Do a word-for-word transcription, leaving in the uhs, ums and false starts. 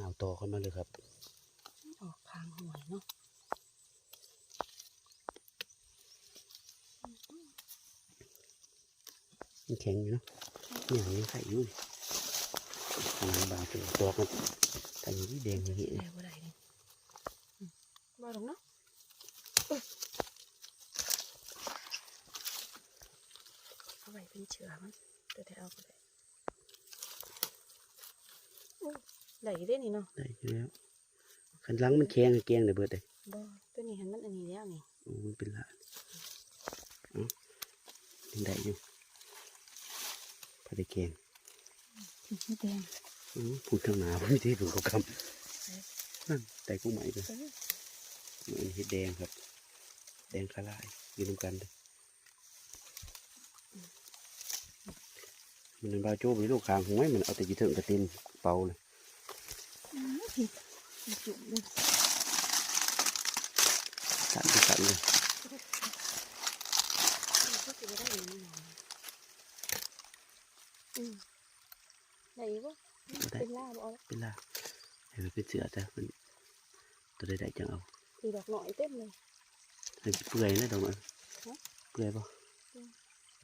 เอาต่อเข้ามาเลยครับ ออกข้างห้วยเนาะ มันแข็งอยู่เนาะ เนี่ยยังไข่อยู่นี่ มันบางตัว ตัวมัน แต่นี่แดงอย่างนี้ ได้บ่ได้นี่ อืม บ่ดอกเนาะ เอ้ย เอาไว้เป็นเชื้อมัน ตัวแถวก็ได้ อู้ ได้อยู่เด้นี่เนาะ ได้อยู่แล้ว คันหลังมันแข็ง แกงได้เบิดเลย บ่ ตัวนี้หันมันอันนี้แล้วนี่ โอ้ มันเป็นละ เอ้า ยังได้อยู่ พอได้แกง สีแดง อือ พูดทางหนา ไม่ได้ดูเขากำ นั่น แต่กุ้งใหม่เลย เออ มันเห็ดแดงครับ แดงคาลาย อยู่นำกันเด้อ มันเป็นบาโจ้บริโลกคางหวย มันเอาแต่จีเถิงกระเต็มเป๋าเลย อืม ผิด ผิดจุ่มเลย สั่นไปสั่นเลย มันก็สิบ่ได้อีหยังหรอก อืม ได้อีกบ่ บ่ได้ เป็นล่าบ่เอาละ เป็นล่า ให้มันเป็นเสือจ้ะ มัน ตัวใดๆจังเอา อีดอกน้อยเต็มเลย ให้มันเปื่อยนะดอกมัน ฮะ เปื่อยบ่ อืม